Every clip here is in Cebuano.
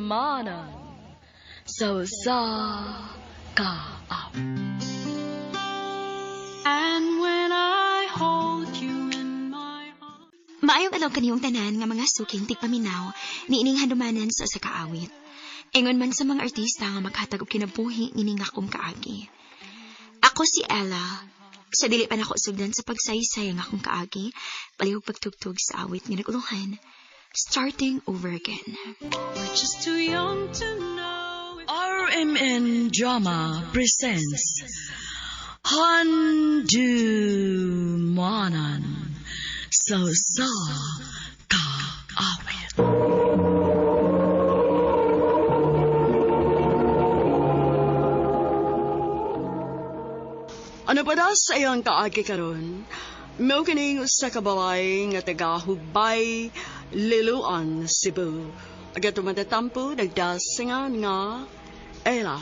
Handumanan sa usa ka awit. And when I hold you in my arms. Maayong adlaw kaniyong tanan nga mga suking tigpaminaw niining handumanan sa usa ka awit. Ingon man sa mga artista nga maghatag og kinabuhi nining akong kaagi. Ako si Ella. Sa dili pa nako sugdan sa pagsaysay ang akong kaagi, palihog pagtugtog sa awit nga naguluhan, Starting Over Again. We're just too young to know. RMN Drama presents Handumanan sa usa ka awit. Ano pa daw sa iyang kaagi karon? Mao kining usa ka babae nga taga Hugbay, Liloan, Cebu. Aga tumatatampo nagdasingan nga Ella.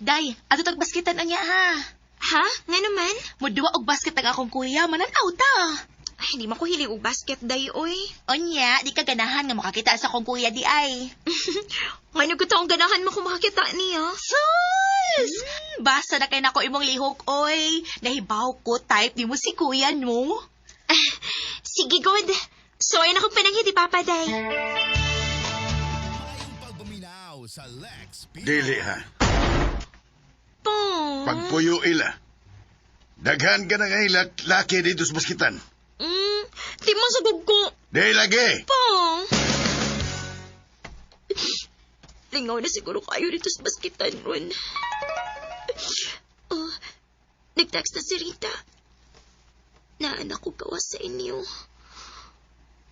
Day, ato tag baskitan anya ha. Ha? Nga naman? Muduwa og basket ang akong kuya, mananaw ta. Ay, di man ko hilig og basket, day, oy. Unya, di ka ganahan nga makakita sa akong kuya di ay. Ngano ko taong ganahan mo kung makakita niya. Sus! Basta na kay nako imong lihok oy. Nahibaw ko type nimo si kuya no. Sige, good. So, ayun akong pananghit, Papa, day. Dili ha. Po. Pagpuyo ila. Daghan ka na nga ila laki dito sa baskitan. Di mo sagog ko. Di lagi. Po. Lingaw na siguro kayo dito sa baskitan ron. Oh, nag-text na si Rita. Naanak ko gawa sa inyo.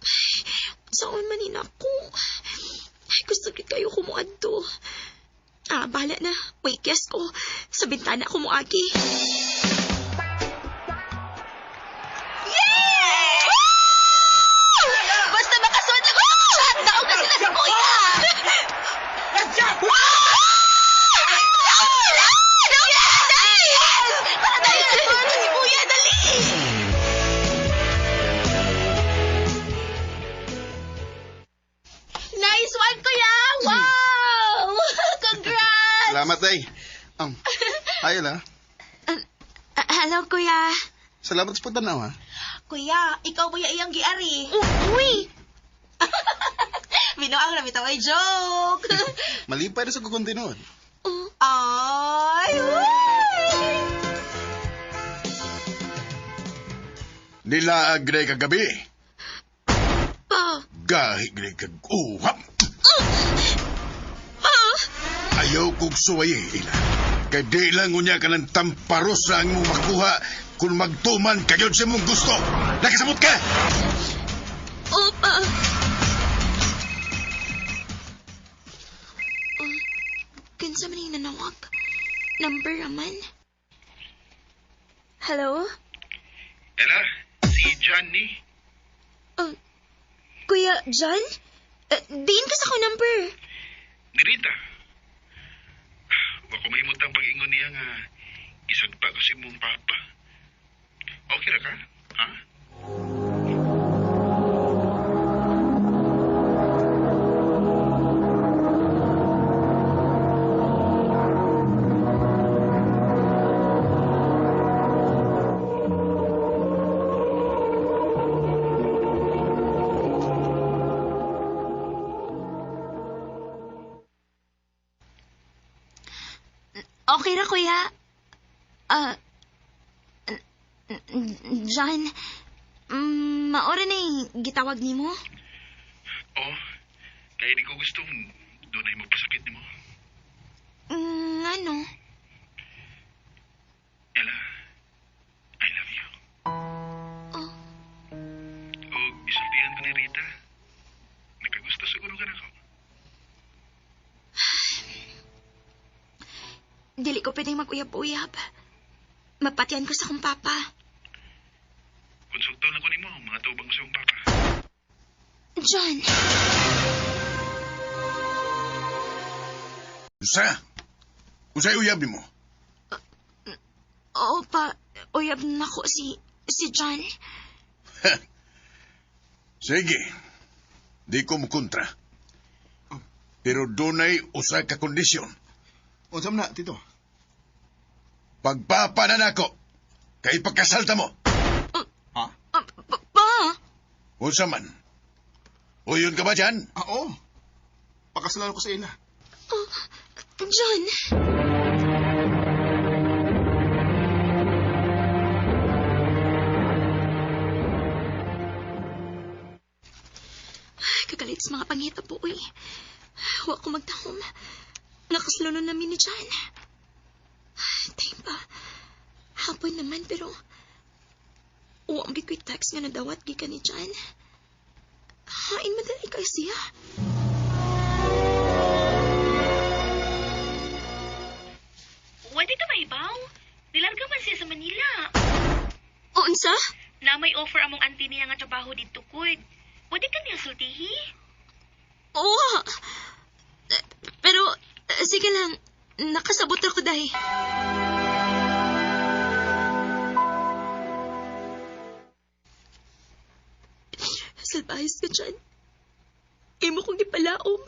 Ay, saan man ako? Ay, gusto gid kayo kumuadto. Ah, bahala na. Wait, yes ko. Sa bintana ko muagi. Basta makasuot lang ko shot, daog na sila si kuya. Yes! Para tayo na si kuya, dali! Nice one, kuya! Wow! Congrats! Salamat, day. Ay, Ella. Ah, hello, kuya. Salamat sa pagtanaw, ha? Kuya, ikaw ba yung iyang giari? Uy! Binuang na bitaw ay joke. Malipay na sa kukuntinuan. Oh, Ay! Uy! Nilaag na kagabi. pa. Gahi na kag uham. Pa! Ayaw kong suwayi ila. Kay di lang unya ka ng tamparos na ang mong makuha kung magtuman kayo sa mong gusto. Nakasamot ka! Opa! Oh, kinsa man yung nanawag? Number raman? Hello? Ella, si Johnny. Oh, Kuya John? Diin ka sa ko number. Ni Rita. Wa ko mahimutang pag-ingon niya nga isagpa ko si mong papa. Okay ra ka? Ha? Okay ra, kuya. Ah, John, maora na yung gitawag nimo? Oh, kaya di ko gusto doon ay magpasakit nimo. Ano? Ella, I love you. Oh. O isultihan ko ni Rita. Nakagusto siguro ka na ko. Dili ko pwedeng mag-uyab-uyab. Mapatyan ko sa kong papa. Konsulto na ko nimo, mga Nitubang ko sa imong papa. John! Unsa? Unsay uyab nimo? Oo pa, uyab nako si John. Sige. Di ko mukontra. Pero dunay usa ka kondisyon. Unsa man na, tito? Pagpapa na nako, kay pagkasalta mo. Ha? Ah, pa! Unsa man? Uyon ka ba dyan? Ah, oo. Pakasalan ko sa ila. John! Kagalit sa mga panghitabo, uy. Huwag ko magtahom. Nakasluno namin ni John. Time pa. Hapon naman, pero... Uwang gid ko'y text nga nadawat gikan ni John. Hain madali kay siya. Wala ka maibaw. Nilarga man siya sa Manila. Unsa? Na may offer among auntie niya nga trabaho dito, kuy. Pwede ka niya sultihi? Oo. Pero, sige lang. Nakasabot ako dahil. Salbahis ka dyan. Imo kong gipalaom.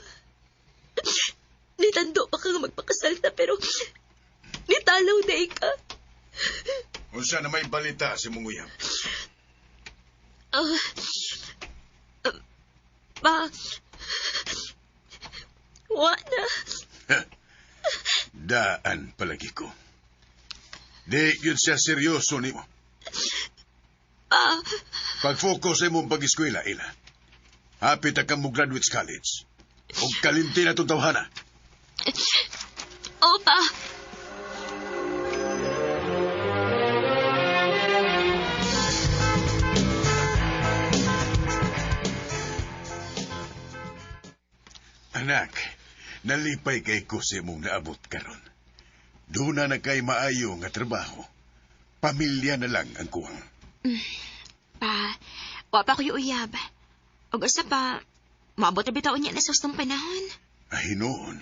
Nitando pa ka nga magpakasal ta, pero nitalaw na ka. Unsa na may balita si mong uyab? Ah, ah, pa, wa na. Daan palagi ko. Di yun siya seryoso nimo. Pa, Pag-focus sa imong pag-eskwela, ila. Hapit ka mo graduate sa college. O kalimti na itong tawhana. oo pa. Anak, nalipay kay ko sa imong naabot karon. Doon na kay maayo nga trabaho. Pamilya na lang ang kuwang. Pa, wa pa ko'y uyab. Ug usa pa, maabot na bitaw niya na sa ustong panahon. Ay, noon.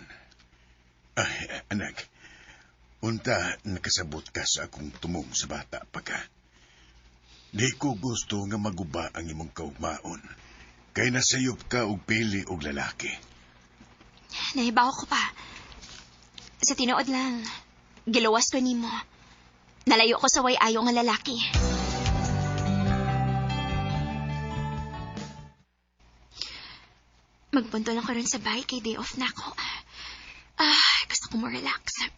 Ay, anak, unta nakasabot ka sa akong tumong sa bata pa ka. Di ko gusto nga maguba ang imong kaugmaon. Kay nasayop ka og pili og lalaki. Nahibaw ko pa. Sa tinuod lang, giluwas ko nimo. Nalayo ko sa way ayo nga lalaki. Magpunto lang ko ron sa bahay kay day off na ako. Ah, gusto ko mo relax.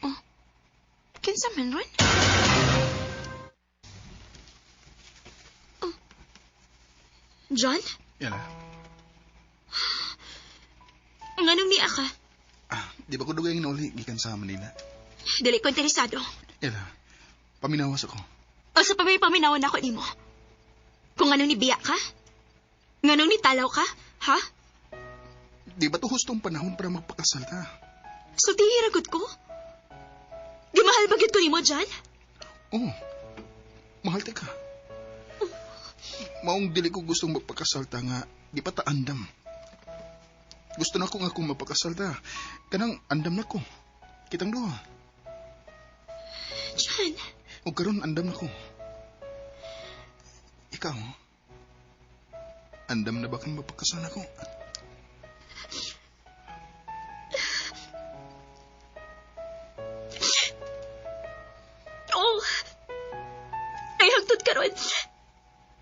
Oh, kinsa man ron? Oh. John? Ela. Nganong niya ka? Ah, di ba ko dugay nga nauli gikan sa Manila? Dili ko interesado. Ela, paminawas ako. O sa pamay paminawan ako nimo. Kung anong nibiya ka? Nganong nitalaw ka? Ha? Di ba to hustong panahon para magpakasal ta? Sultihi ra gud ko? Gimahal ba gyud ko nimo, John? Oo. Mahal ta ka. Maong dili ko gustong magpakasal ta nga di pa ta andam. Gusto na ko nga kung mapakasal ta. Kanang andam na ko. Kitang duha. John, O karon andam na ko. Ikaw, andam na ba kang mapakasal na ko? oh. Ay, hangtod karon.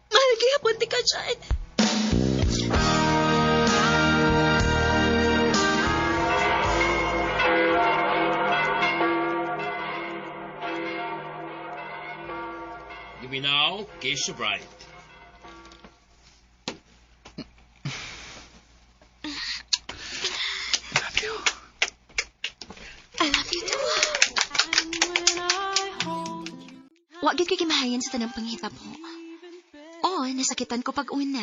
Mahal gihapon ti ka, John. You may now kiss your bride. Love you. I love you too. Wa gyud kay gimahayan sa tanang panghitabo. Oo, nasakitan ko pag una.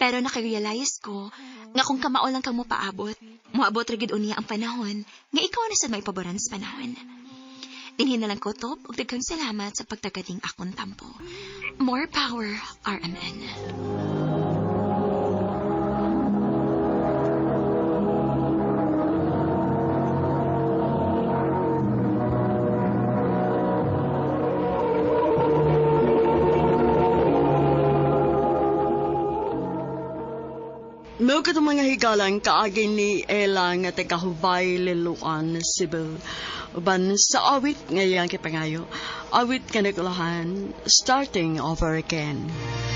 Pero nakarealize ko nga kung kamao lang kang mopaabot, moabot ra gyud unya ang panahon nga ikaw na sad maipaboran sa panahon. Dinhi na lang ko top ug daghang salamat sa pagtagating akong tampo. More power, RMN. Mao katong mga higalang kaagi ni Ella nga taga-Hubay, Liloan, Cebu. Uban sa awit nga iyang kipangayo, awit nga nagulahan, starting over again.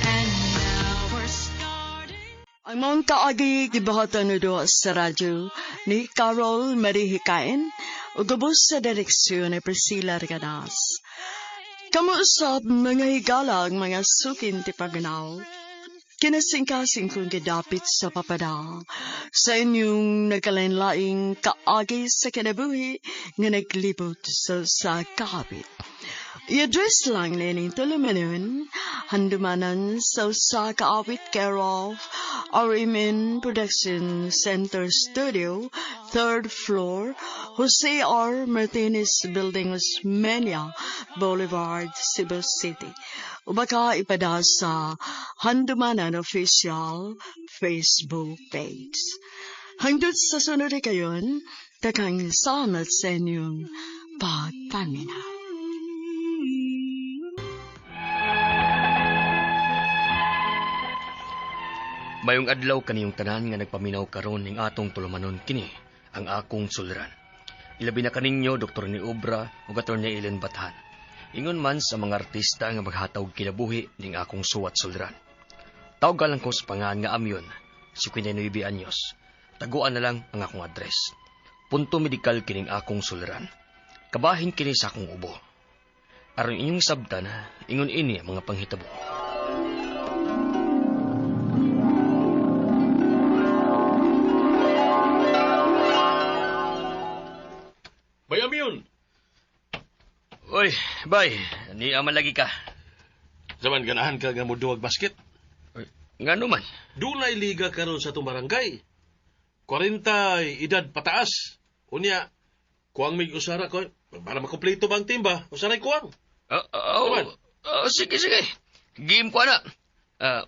And now we're starting. Ang mong kaagi gibuhatan na duha sa radyo ni Carol Marie Hikain ug ubos sa direksyon ni Priscilla Reganas. Kamo usab mga higala ang mga sukin ti paganaw. Kinasingkasing kong gidapit sa papada sa inyong nagkalain-laing kaagi sa kinabuhi nga naglibot sa kaabit. I-address lang nining tulumanon, handumanan sa usa ka awit care of RMN Production Center Studio, 3rd floor, Jose R. Martinez Building, Osmeña Boulevard, Cebu City. O baka ipada sa Handumanan Official Facebook page. Hangdot sa sunod kayon, takang salamat sa inyong pagpaminaw. Mayong adlaw kaniyong tanan nga nagpaminaw karon ning atong tulumanon kini ang akong suliran. Ilabi na kaninyo Dr. ni Obra ug Attorney Ellen Bathan. Ingon man sa mga artista nga maghatag kinabuhi ning akong suwat suliran. Tawag lang ko sa pangan nga amyon, 59 anyos. Taguan na lang ang akong address. Punto medikal kining akong suliran. Kabahin kini sa akong ubo. Aron inyong sabtan, ingon ini ang mga panghitabo. Bay, Amyun! Uy, bay, ni aman lagi ka. Zaman ganahan ka nga mo duwag basket. Uy, ngano man? Dunay liga karon sa itong barangay. 40 edad pataas. Unya, kuang mig usara ko para makumpleto ba ang team ba? Usaray kuang. Sige, sige. Game ko na.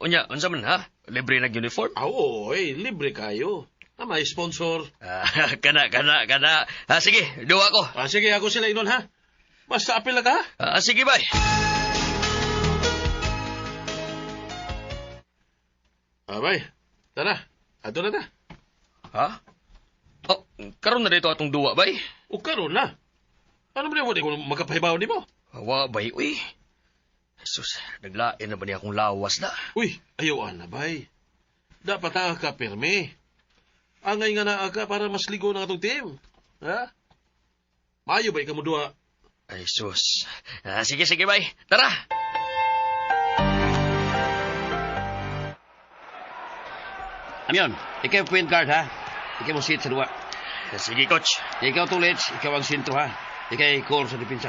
Unya, unsa man ha? Libre nag uniform? Oo, oy, libre kayo. May sponsor. Kana. Sige, duwa ko. Sige, ako sila inon ha. Basta apil na ka. Sige, bay. Bay, tara. Ato na ta. Ha? Oh, karon na dito atong duwa, bay. O karon na. Ano ba niya kung makapahibaw ni mo? Wa, bay, uy. Jesus, naglain na ba niya akong lawas na? Uy, ayaw na, bay. Dapat na ka, pirmi. Angay nga naa ka para mas ligo ng atong team. Ha? Maayo ba ikaw mo duwa? Ay, sus. Sige, sige, bay. Tara! Amyon, ikaw point guard, ha? Ikaw mo seat sa duwa. Sige, coach. Ikaw, Tulits, ikaw ang sentro, ha? Ikaw core sa depensa.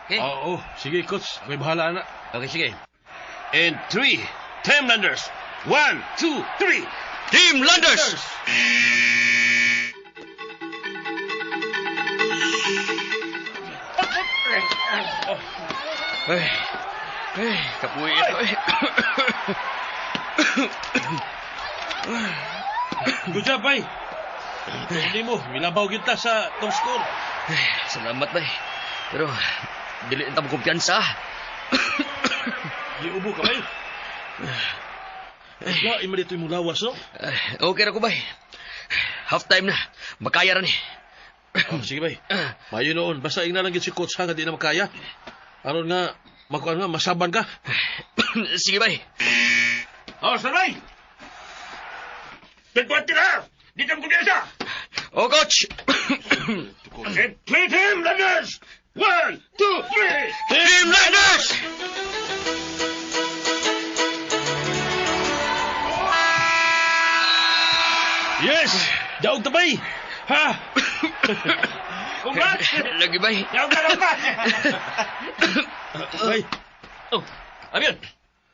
Okay? Oo, sige, coach. Ako'y bahala na. Okay, sige. And 3, Team Landers. 1, 2, 3. Team Landers! Ay, ay, kapuwi ito. Good job, bay. Hindi mo, milabaw kita sa top score. Ay, salamat, bay. Pero, dili na mo kumpiyansa. Giubo ka, bay. Lain man dito yung lawas, no? Okay ra ko, bay. Half time na. Makaya ra ni. Oh, sige, bay. Mayo noon. Basta ingna lang si coach ha, nga di na makaya. Aron nga, makuan nga, masaban ka. Sige, bay. Oh, sanay! Tagpati na! Dito ang kumpiyansa! Oh, coach! And play Team Landers! 1, 2, 3! Team Landers! Yes! Daog tabay! Ha? Congrats! Lagi, bay. Daog ka, daog ka! Bay. Oh, Amir!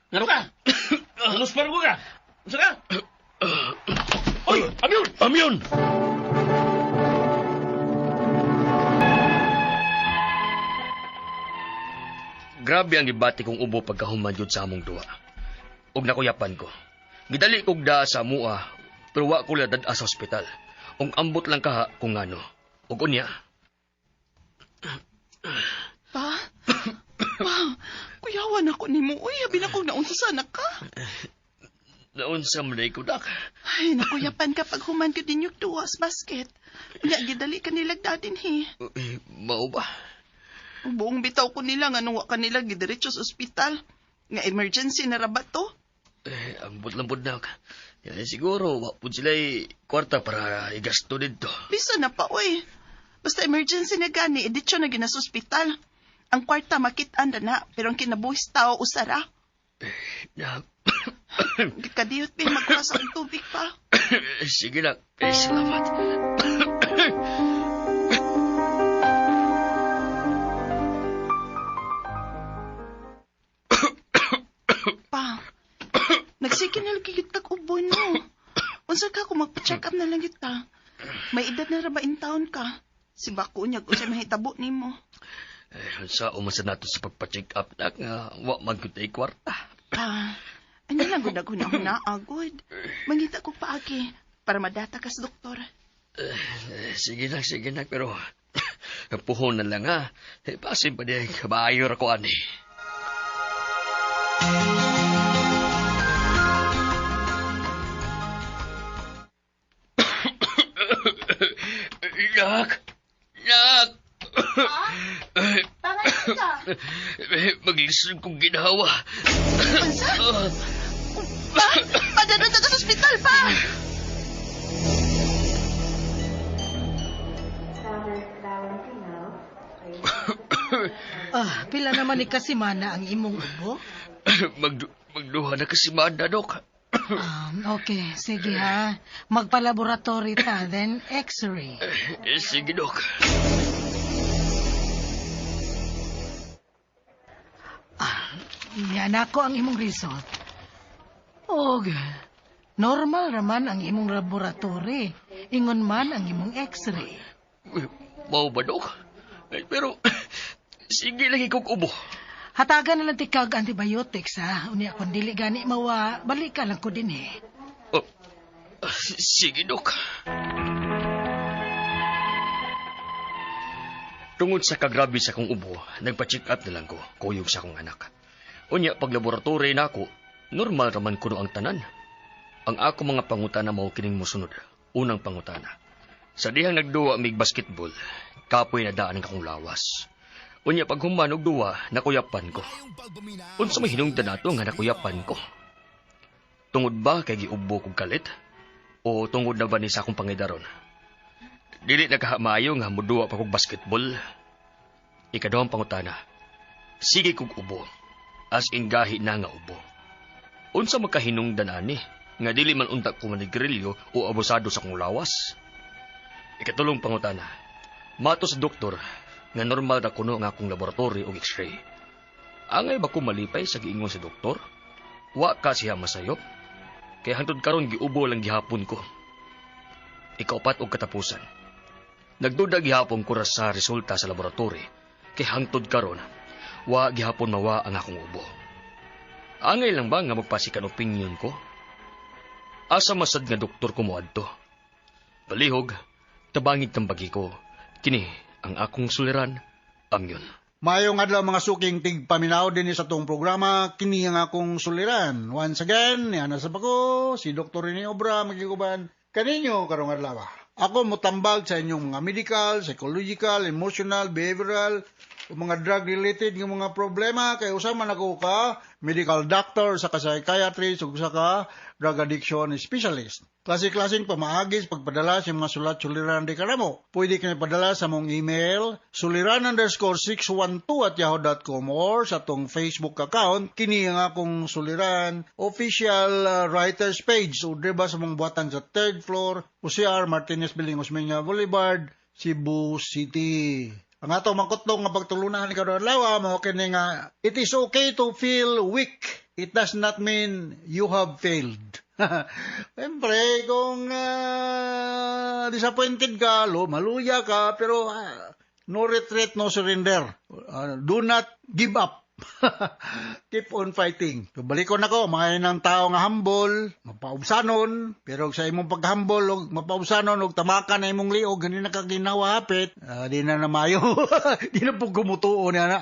Ngano ka? Ulos pa ka? Unsa ka? Oy, Amyun! Amyun! Grabe ang gibati kong ubo pagkahuman jud sa among duwa. Ug nakuyapan ko. Gidali kog daa sa mua, pero wa ko ladad sa ospital. Ug ambot lang kaha kung ngano. Ug unya, Pa? Pa, kuyawan ako ni mo. Uy, abi na kong naunsa sana ka. Naunsa man ko, dak. Ay, nakuyapan ka pag human ka din yung duwas basket. Unya, gidali ka nila dadin, he. Eh, mao ba? Buong bitaw ko nila nga nung wa ka nila gidiretso sa ospital. Nga emergency na ra ba to? Eh, ambot lang pud nak. Eh, siguro, wa pud sila'y kwarta para igasto dito. Bisa na pa, uy. Basta emergency na gani, editsyo na gina sa ospital. Ang kwarta makit-an na na, pero ang kinabuhis tao usara. Na, Kadiyot pa magkuha sa tubig pa. Sige na. Eh, salamat. Pa, nagsige na lagi yun kag ubo, no? Unsa ka kung magpa-check up na lang yun ta? May edad na ra ba in taon ka? Si Bako niya kung siya mahitabo nimo. Eh, unsa umasa nato sa pagpa-check up na nga wa man gud tay kwarta. Pa, ano lang gud naghuna-huna agod. Mangita ko paagi para madata ka sa doktor. Eh, sige na, pero puhon na lang ha. Eh, pasin pa di, kabayo ra ko ani. Nak! Nak! Pangalan ka? Eh, maglisod kong ginawa. Unsa? Pa, padadon ta ka sa ospital pa. Ah, pila naman ni kasimana ang imong ubo? Magduha na kasi mana, Dok. Okay, sige ha. Magpa-laboratory ta, then x-ray. Eh, sige, Dok. Yan ako ang imong result. Og, normal raman ang imong laboratory. Ingon man ang imong x-ray. Mao ba, Dok? Eh, pero, sige lagi kong ubo. Hatagan na lang tikag antibiotics ha. Unya kung dili gani mawa, balik ka lang ko din eh. Oh, sige, Dok. Tungod sa kagrabe sa kong ubo, nagpa-check up na lang ko, kuyog sa akong anak. Unya, pag laboratory na ako, normal raman kuno ang tanan. Ang ako mga pangutana mao kining mosunod. Unang pangutana. Sa dihang nagduwa mig basketball, kapoy na daan ang akong lawas. Unya, pag human og duwa, nakuyapan ko. Unsa may hinungdan nato nga nakuyapan ko? Tungod ba kay giubo kog kalit? O tungod na ba ni sa akong pangidaron? Dili nagkahamayo nga muduwa pa kog basketball. Ikaduhang pangutana. Sige kog ubo. As in gahi na nga ubo. Unsa makahinungdan ani nga dili man unta ko manigrilyo o abusado sa akong lawas? Ikatulong pangutana. Mato sa doktor nga normal ra kuno nga akong laboratory og x-ray. Angay ba ko malipay sa giingon sa doktor? Wa ka siya masayop. Kay hangtod karon giubo lang gihapon ko. Ikaupat og katapusan. Nagduda gihapon ko ra sa resulta sa laboratory. Kay hangtod karon, wa gihapon mawa ang akong ubo. Angay lang ba nga magpasikan opinion ko? Asa masad nga doktor ko moadto? Palihog, tabangig tambagi ko. Kini ang akong suliran, amyon. Mayong adlaw mga suking tigpaminaw din sa tong programa, kini ang akong suliran. Once again, niana sa bako, si Dr. Rene Obra magiguban kaninyo karong adlaw. Ako motambag sa inyong mga medical, psychological, emotional, behavioral, o mga drug-related nga mga problema kay usa man ako ka medical doctor sa ka psychiatrist ug usa ka drug addiction specialist. Klase-klaseng pamaagi sa pagpadala sa mga sulat suliran di kanamo. Pwede kami padala sa mong email suliran_612@yahoo.com or sa tong Facebook account kini ang akong suliran official writers page o diba sa mong buhatan sa third floor OCR Martinez Building, Osmeña Boulevard, Cebu City. Ang ato mangkutlong nga pagtulunan ni karon adlaw mao kini nga it is okay to feel weak. It does not mean you have failed. Siyempre, kung disappointed ka, maluya ka, pero no retreat, no surrender. Do not give up. Keep on fighting. So, balikon ako, mga ng tao nga humble, mapaubsanon, pero sa imong pag-humble og mapaubsanon og tamakan na imong liog, gani na kaginawa hapit, di na namayo. Di na po gumutuo niya na.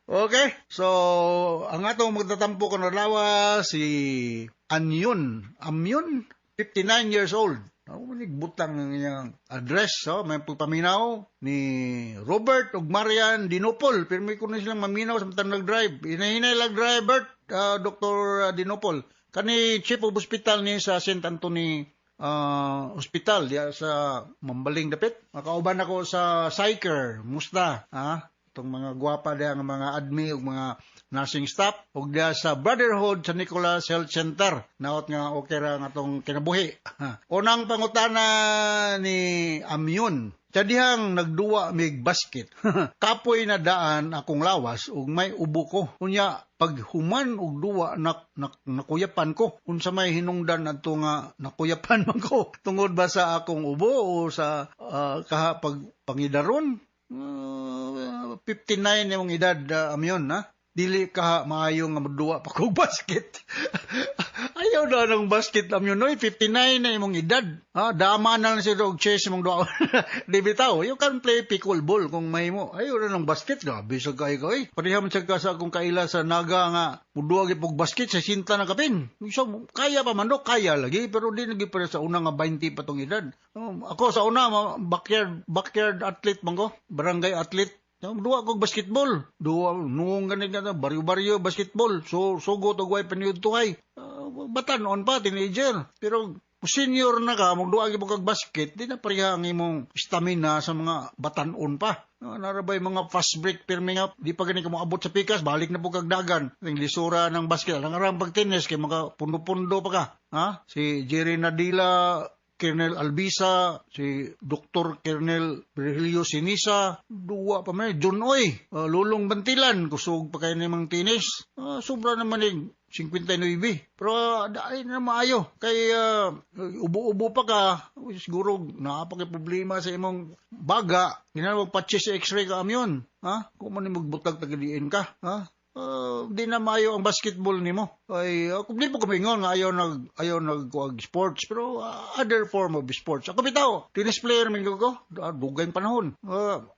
Okay, so ang atong magtatampo karon adlaw si Anyon, Amyon, 59 years old. Ako man butang ang iyang address, so may pagpaminaw ni Robert ug Marian Dinopol. Pero may kuno silang maminaw sa matang nag-drive. Hinahinay lang drive, Bert, Dr. Dinopol. Kani chief of hospital ni sa St. Anthony Hospital diya sa Mambaling dapit. Makauban ako sa Psyker, musta, ha? Itong mga gwapa diya nga mga admi ug mga nursing staff ug diya sa Brotherhood sa Nicolas Health Center. Naot nga okay ra nga atong kinabuhi. Unang pangutana ni Amyun. Sa dihang nagduwa mig basket. Kapoy na daan akong lawas ug may ubo ko. Unya pag human og duwa nakuyapan ko. Unsa may hinungdan adto nga nakuyapan man ko tungod ba sa akong ubo o sa kaha pag pangidaron? 59 imong edad, Amyon, ha? Dili ka maayo nga moduwa pa kog basket. Ayaw na ng basket, Amyon, noy. 59 na imong edad. Ha, dama na lang siya og chess imong duwa. Di bitaw, you can play pickleball kung may mo. Ayaw na ng basket, grabe sa kay ko eh. Pareha man siya ka sa akong kaila sa Naga nga muduwa gyud pog basket sa sinta na kapin. So, kaya pa man do, kaya lagi, pero di lagi pa sa una nga 20 pa tong edad. Ako sa una, backyard athlete man ko, barangay athlete. Duwa kog basketball. Duwa nuong ganit nga baryo-baryo basketball. So sugot og way paniudtohay. Batan-on pa teenager. Pero senior na ka, magduwa gyud kag basket, di na pareha ang imong stamina sa mga batan-on pa. Narabay mga fast break pirmi nga, di pa gani ka moabot sa pikas, balik na po kag dagan. Ang lisura ng basket, ang arang pag tennis kay maka pundo-pundo pa ka. Ha? Si Jerry Nadila, Colonel Albisa, si Dr. Colonel Virgilio Sinisa, duwa pa man, John Oy, Lulong Bantilan, kusog pa kayo namang tennis. Sobra naman yung 59. Pero ay na maayo. Kay ubo-ubo pa ka, siguro naa pa problema sa imong baga. Ginawag pa chest x-ray ka amyon. Ha? Kung man magbutag tagidiin ka. Ha? Di na maayo ang basketball nimo. Ay kung di po kumingon nga ayaw nag sports, pero other form of sports. Ako bitaw, tennis player man ko. Dugay panahon.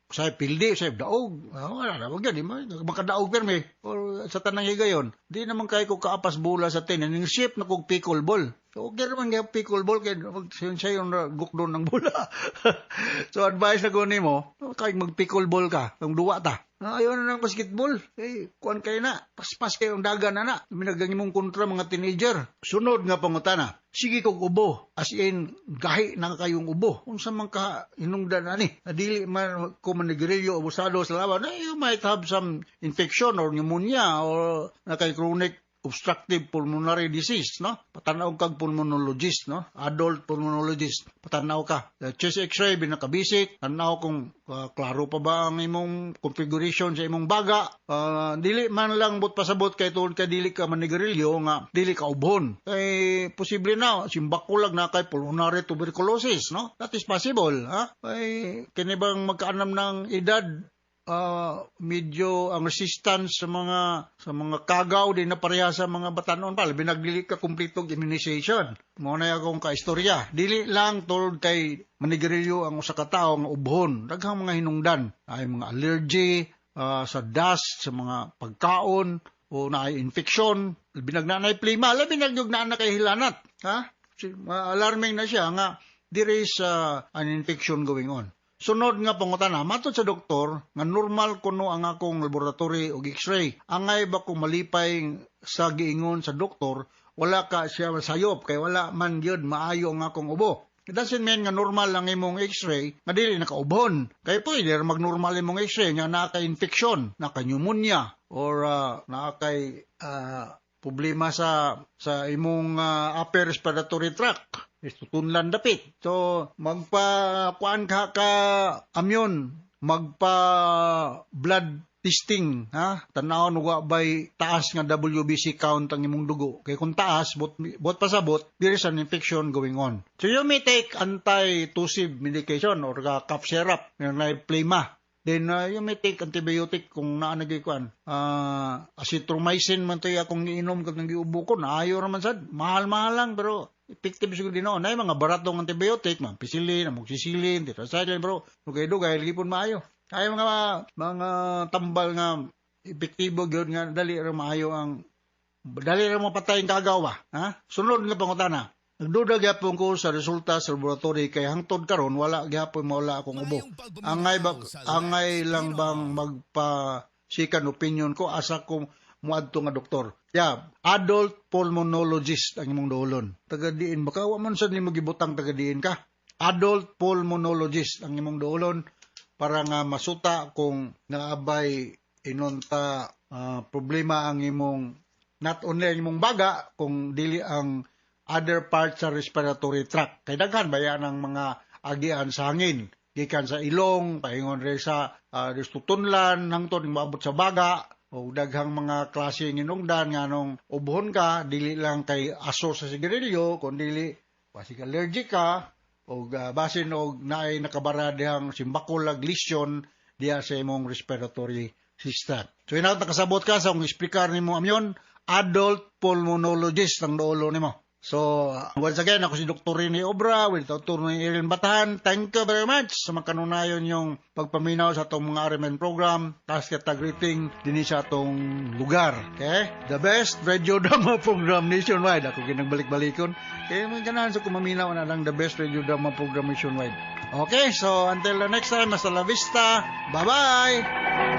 Sa pildi, sa daog. Wala na, wag yan, di makadaog permi. Or sa tanang higayon, di naman kay ko kaapas bola sa tennis. Ning shape na kog pickleball. So, okay naman kaya pickleball kay siya yung gukdon ng bola. So advice na ko nimo, kay mag pickleball ka, kung duwa ta. Ayaw na ng basketball. Eh, kuan kayo na. Paspas kayo ang dagan na na. Minagang imong kontra mga teenager. Sunod nga pangutana. Sige kog ubo. As in, gahi na kayong ubo. Unsa man ka inungdan ani. Dili man ko manigarilyo abusado sa lawan. Eh, you might have some infection or pneumonia or na kay chronic obstructive pulmonary disease, no? Patanaw kag pulmonologist, no? Adult pulmonologist. Patanaw ka. Chest x-ray, binakabisik. Tanaw kung klaro pa ba ang imong configuration sa imong baga. Dili man lang but pasabot kay tuon kay dili ka manigarilyo nga dili ka ubhon. Kay posible na simbako lang na kay pulmonary tuberculosis, no? That is possible, ha? Kay kini bang magkaanam ng edad, medyo ang resistance sa mga kagaw di na pareha sa mga batanon pa, labi nagdili ka kumpletong immunization. Mo na akong kaistorya, dili lang tungod kay manigarilyo ang usa ka tawo nga ubhon. Daghang mga hinungdan, ay mga allergy sa dust, sa mga pagkaon, o na ay infection, labi na plema, labi na na kay hilanat, ha. Alarming na siya nga there is an infection going on. Sunod nga pangutana, matod sa doktor nga normal kuno ang akong laboratory og x-ray. Angay ba ko malipay sa giingon sa doktor, wala ka siya sayop kay wala man gyud maayo ang akong ubo. It doesn't mean nga normal lang imong x-ray nga dili nakaubhon. Kay pwede ra mag-normal imong x-ray nga naa kay infection, naa kay pneumonia or naa kay problema sa imong upper respiratory tract. Tutunlan dapit. So, magpa kuan ka amyon, magpa blood testing, ha? Tan-awon wa bay taas nga WBC count ang imong dugo. Kay kung taas, bot pasabot, there is an infection going on. So you may take anti-tussive medication or ka cough syrup, yung na plema. Then you may take antibiotic kung naa na kuan. Azithromycin man to akong giinom katong giubo ko, naayo ra man sad. Mahal-mahal lang pero effective siguro din noon. Ay mga baratong antibiotic, mga ampicillin, amoxicillin, tetracycline, bro. Dugay-dugay lagi pud maayo. Ay mga tambal nga epektibo gyud nga dali ra maayo ang dali ra mapatay ang kagaw ba? Ha? Sunod nga pangutana. Nagduda gyapon ko sa resulta sa laboratory kay hangtod karon wala gyapon mawala akong ubo. Angay ba angay lang bang magpa second opinion ko asa ko muadto nga doktor? Yeah, adult pulmonologist ang imong duolon. Taga diin ba ka? Wa man sad nimo gibutang taga diin ka. Adult pulmonologist ang imong duolon para nga masuta kung naabay inonta problema ang imong, not only ang imong baga, kung dili ang other parts sa respiratory tract. Kay daghan baya ng mga agian sa hangin? Gikan sa ilong, paingon rin sa tunlan, hangtod maabot sa baga, o daghang mga klase ng hinungdan nga nung ubuhon ka, dili lang kay aso sa sigarilyo, kung dili basig allergic ka, o basin og naay nakabara dihang simbako lag lesion diha sa imong respiratory system. So inaot nakasabot ka sa akong explicar nimo amyon, adult pulmonologist ang duolo nimo. So, once again, ako si Dr. Rene Obra with Dr. Erin Batahan. Thank you very much sa makanunayon yung pagpaminaw sa atong mga RMN program. Taas kita greeting din sa atong lugar. Okay? The best radio drama program nationwide. Ako ginagbalik-balikon. Kaya mga ganahan sa kumaminaw na lang the best radio drama program nationwide. Okay, so until the next time, hasta la vista. Bye-bye!